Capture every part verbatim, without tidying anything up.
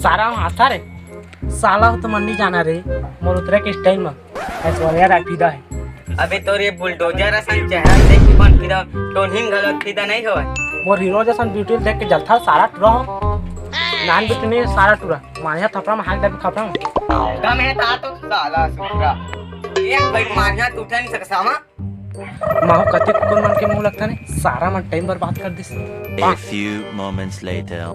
सारा हाथा रे, साला हो तो मन नहीं जाना रे, मोर उतरे के स्टाइल में ऐश्वर्या राय फिदा है। अबे तोर ये बुलडोजर असन चेहरा देख के मन फिदा, टोनही घलो फिदा नहीं होय। मोर हीरो जैसन ब्यूटी देख के जलथा सारा टुरा हो। नान बिटने सारा टुरा, मानिया थपड़ा में हाथ दे खपड़ा में। दम है ता तो साला सुथरा। एक भाई मानिया तू उठा नहीं सकसा मा। माहू कते कुकुर मन के मुंह लगता ने, सारा मन टाइम बर्बाद कर दिस। A few moments later.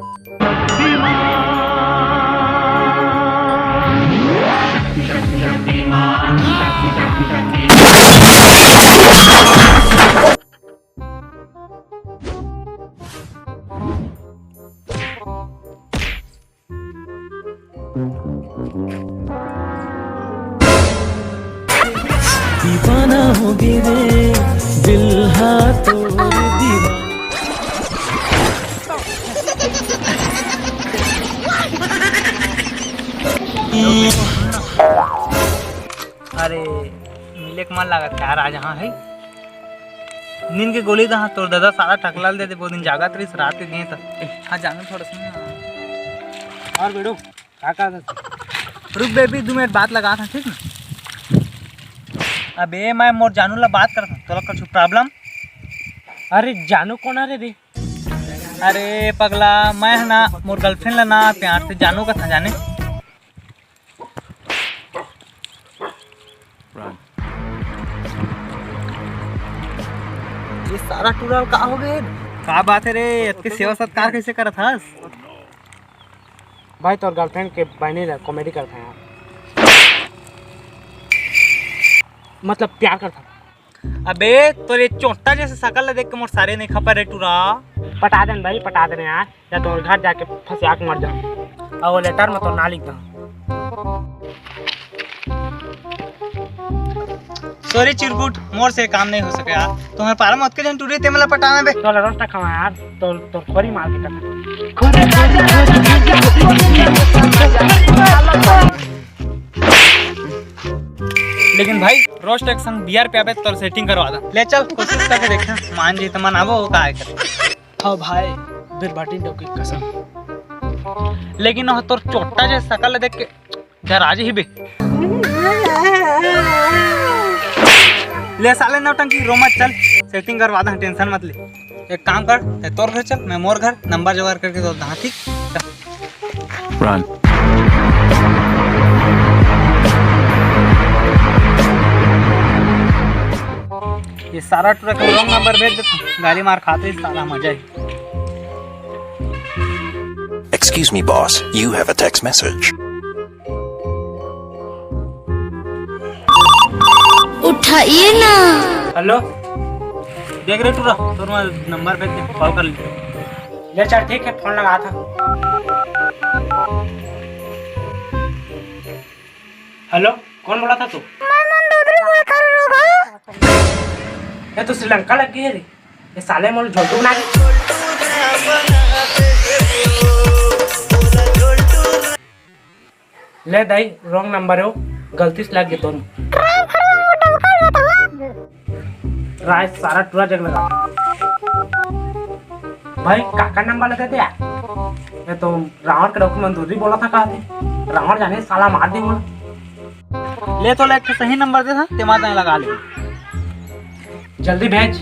दीवाना हो गे रे, दिल हा तोर दीवाना। अरे, मिले के मन लागत यार, आज हाँ है। नींद के गोली दहा, तोर दादा सारा टकला ल दे दे, बहुत दिन जागत रहिस, रात के गए त। हाँ, जानो थोड़ा सुन ना। और बेड़ो, का का था? रुक बेबी, दो मिनट बात लगा था, ठीक ना? अबे, मैं मोर जानू ला बात करत हूँ, तोला कुछ प्रॉब्लम? अरे, जानू कौन आ रे रे? अरे पगला, मैं ह ना, मोर गर्लफ्रेंड ला ना प्यार से जानू कथा जाने। ये सारा टूरा का हो गए? का बात है रे, इतनी सेवा सत्कार कैसे करत हस? भाई, तोर गर्लफ्रेंड के बहनी ला कॉमेडी करत हन यार, मतलब प्यार करत हन। अबे, तोर ये चोट्टा जैसे शकल ला देख के मोर सारे नहीं खपा रे टूरा। पटा देन भाई, पटा देन यार, या तो घर जाके फंसिया के मर जा। और वो लेटर में तो ना लिख दो। सॉरी चिरकुट, मोर से काम नहीं हो सके यार। तुम्हारे पारा मत के जन टूरी ते मला पटाना बे। तो रोस्टा खावा यार, तो तो खोरी मार के कर। लेकिन भाई, रोस्ट एक संग बियर पियाबे तोर सेटिंग करवा दा। ले चल, कोशिश करके देखना, मान जी तो मनाबो, वो का है कर। हाँ भाई, बिरबाटी डौकी कसम। लेकिन वो तोर चोट्टा जे शकल देख के डरा जी ही बे। ले साले नौटंकी, रो मत, चल सेटिंग करवा दा, टेंशन मत ले। एक काम कर, ते तोर घर चल, मैं मोर घर नंबर जुगाड़ करके दो दा, ठीक? चल। Run. ये सारा टूरा के रॉन्ग नंबर भेज देता, गाली मार खाते ही साला मजा ही। Excuse me, boss. You have a text message. उठाइए ना। हेलो, देख रे टूरा, तोर मैं नंबर भेज दे, कॉल कर ले। ले चल, ठीक है, फोन लगा था। हेलो, कौन बोला था तू? मैं मंदोदरी बोला था रे रोगा। ये तो श्रीलंका लग गई है रे। ये साले मोल झोलटू बना के। ले दाई, रॉन्ग नंबर है वो, गलती से लग गए दोनों। ट्राई सारा टूरा जग लगा। भाई, काका नंबर लगा दे यार। मैं तो रावण के डॉक्टर मंदोदरी बोला था, कहा थे रावण जाने साला मार दे बोला। ले तो ले, एक ठो सही नंबर दे था, ते मार लगा ले। जल्दी भेज।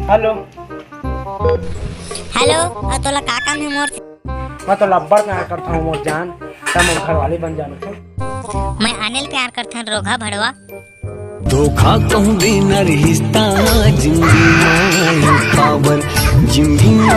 हेलो। हेलो, आ तोला का काम है मोर से? मैं तो लब्बड़ प्यार करता हूँ मोर जान, तब मोर घरवाली बन जाना था। मैं अनिल प्यार करता हूँ रोघा भड़वा। धोखा कहूँ देना रिश्ता जिंदगी मा, पावर जिंदगी मा।